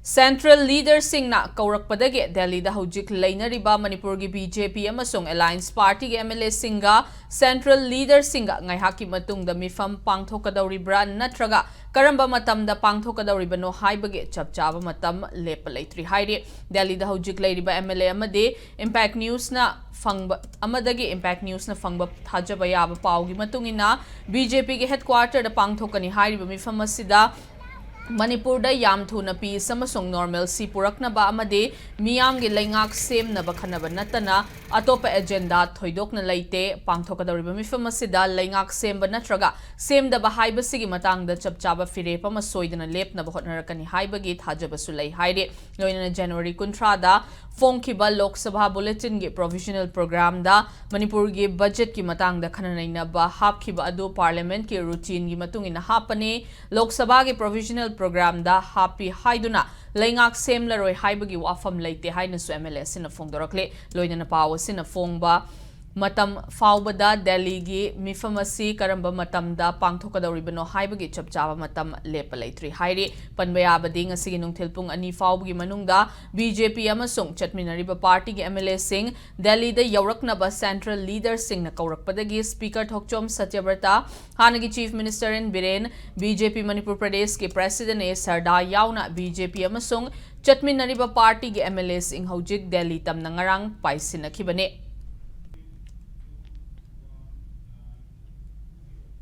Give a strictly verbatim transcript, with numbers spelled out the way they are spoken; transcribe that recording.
Central leaderꯁꯤꯡꯅ ꯀꯧꯔꯛꯄꯗꯒꯤ ꯗꯦꯜꯂꯤꯗ ꯍꯧꯖꯤꯛ ꯂꯩꯅꯔꯤꯕ ꯃꯅꯤꯄꯨꯔꯒꯤ ꯕꯤ ꯖꯦ ꯄꯤ ꯑꯃꯁꯨꯡ Alliance Partyꯒꯤ M L Aꯁꯤꯡꯒ Central leaderꯁꯤꯡꯒ ꯉꯥꯏꯍꯥꯛꯀꯤ ꯃꯇꯨꯡꯗ ꯃꯤꯐꯝ ꯄꯥꯡꯊꯣꯛꯀꯗꯧꯔꯤꯕ꯭ꯔꯥ ꯅꯠꯇ꯭ꯔꯒ ꯀꯔꯝꯕ ꯃꯇꯝꯗ ꯄꯥꯡꯊꯣꯛꯀꯗꯧꯔꯤꯕꯅꯣ ꯍꯥꯏꯕꯒꯤ ꯆꯞ ꯆꯥꯕ ꯃꯇꯝ ꯂꯦꯞꯄ ꯂꯩꯇ꯭ꯔꯤ ꯍꯥꯏꯔꯤ꯫ ꯗꯦꯜꯂꯤꯗ ꯍꯧꯖꯤꯛ ꯂꯩꯔꯤꯕ M L A ꯑꯃꯗꯤ Impact Newsꯅ ꯐꯪꯕ ꯑꯃꯗꯒꯤ Impact Newsꯅ ꯐꯪꯕ ꯊꯥꯖꯕ ꯌꯥꯕ ꯄꯥꯎꯒꯤ ꯃꯇꯨꯡ ꯏꯟꯅ, ꯕꯤ ꯖꯦ ꯄꯤꯒꯤ headquarterꯗ ꯄꯥꯡꯊꯣꯛꯀꯅꯤ ꯍꯥꯏꯔꯤꯕ ꯃꯤꯐꯝ ꯑꯁꯤꯗ ꯃꯅꯤꯄꯨꯔꯗ ꯌꯥꯝ ꯊꯨꯅ peace ꯑꯃꯁꯨꯡ normalcy ꯄꯨꯔꯛꯅꯕ ꯑꯃꯗꯤ ꯃꯤꯌꯥꯝꯒꯤ ꯂꯩꯉꯥꯛ ꯁꯦꯝꯅꯕ ꯈꯟꯅꯕ ꯅꯠꯇꯅ ꯑꯇꯣꯞꯄ agenda ꯊꯣꯏꯗꯣꯛꯅ ꯂꯩꯇꯦ꯫ ꯄꯥꯡꯊꯣꯛꯀꯗꯧꯔꯤꯕ ꯃꯤꯐꯝ ꯑꯁꯤꯗ ꯂꯩꯉꯥꯛ ꯁꯦꯝꯕ ꯅꯠꯇ꯭ꯔꯒ ꯁꯦꯝꯗꯕ ꯍꯥꯏꯕꯁꯤꯒꯤ ꯃꯇꯥꯡꯗ ꯆꯞ ꯆꯥꯕ ꯐꯤꯔꯦꯞ ꯑꯃ ꯁꯣꯏꯗꯅ ꯂꯦꯞꯅꯕ ꯍꯣꯠꯅꯔꯛꯀꯅꯤ ꯍꯥꯏꯕꯒꯤ ꯊꯥꯖꯕꯁꯨ ꯂꯩ ꯍꯥꯏꯔꯤ꯫ ꯂꯣꯏꯅꯅ January ꯀꯨꯟꯊ꯭ꯔꯥꯗ ꯐꯣꯡꯈꯤꯕ Lok Sabha bulletinꯒꯤ provisional programmeꯗ ꯃꯅꯤꯄꯨꯔꯒꯤ budgetꯀꯤ ꯃꯇꯥꯡꯗ ꯈꯟꯅ ꯅꯩꯅꯕ ꯍꯥꯞꯈꯤꯕ ꯑꯗꯨ parliamentꯀꯤ routineꯒꯤ ꯃꯇꯨꯡ ꯏꯟꯅ ꯍꯥꯞꯄꯅꯤ꯫ Lok Sabhaꯒꯤ provisional programmeꯗ ꯍꯥꯞꯄꯤ ꯍꯥꯏꯗꯨꯅ ꯂꯩꯉꯥꯛ ꯁꯦꯝꯂꯔꯣꯏ ꯍꯥꯏꯕꯒꯤ ꯋꯥꯐꯝ ꯂꯩꯇꯦ ꯍꯥꯏꯅꯁꯨ M L A ꯑꯁꯤꯅ ꯐꯣꯡꯗꯣꯔꯛꯂꯤ꯫ ꯂꯣꯏꯅꯅ ꯄꯥꯎ ꯑꯁꯤꯅ ꯐꯣꯡꯕ ꯃꯇꯝ ꯐꯥꯎꯕꯗ ꯗꯦꯜꯂꯤꯒꯤ ꯃꯤꯐꯝ ꯑꯁꯤ ꯀꯔꯝꯕ ꯃꯇꯝꯗ ꯄꯥꯡꯊꯣꯛꯀꯗꯧꯔꯤꯕꯅꯣ ꯍꯥꯏꯕꯒꯤ ꯆꯞ ꯆꯥꯕ ꯃꯇꯝ ꯂꯦꯞꯄ ꯂꯩꯇ꯭ꯔꯤ ꯍꯥꯏꯔꯤ꯫ ꯄꯟꯕ ꯌꯥꯕꯗꯤ ꯉꯁꯤꯒꯤ ꯅꯨꯡꯊꯤꯜ ꯄꯨꯡ ꯑꯅꯤ ꯐꯥꯎꯕꯒꯤ ꯃꯅꯨꯡꯗ ꯕꯤ ꯖꯦ ꯄꯤ ꯑꯃꯁꯨꯡ ꯆꯠꯃꯤꯟꯅꯔꯤꯕ partyꯒꯤ M L Aꯁꯤꯡ ꯗꯦꯜꯂꯤꯗ ꯌꯧꯔꯛꯅꯕ central leaderꯁꯤꯡꯅ ꯀꯧꯔꯛꯄꯗꯒꯤ Speaker ꯊꯣꯛꯆꯣꯝ ꯁꯇ꯭ꯌꯕ꯭ꯔꯇ, ꯍꯥꯟꯅꯒꯤ Chief Minister N Biren, B J P Manipur ꯄ꯭ꯔꯗꯦꯁꯀꯤ President ꯑꯦ ꯁꯔꯗꯥ ꯌꯥꯎꯅ ꯕꯤ ꯖꯦ ꯄꯤ ꯑꯃꯁꯨꯡ ꯆꯠꯃꯤꯟꯅꯔꯤꯕ partyꯒꯤ M L Aꯁꯤꯡ ꯍꯧꯖꯤꯛ ꯗꯦꯜꯂꯤ ꯇꯝꯅ ꯉꯔꯥꯡ ꯄꯥꯏꯁꯤꯟꯅꯈꯤꯕꯅꯤ꯫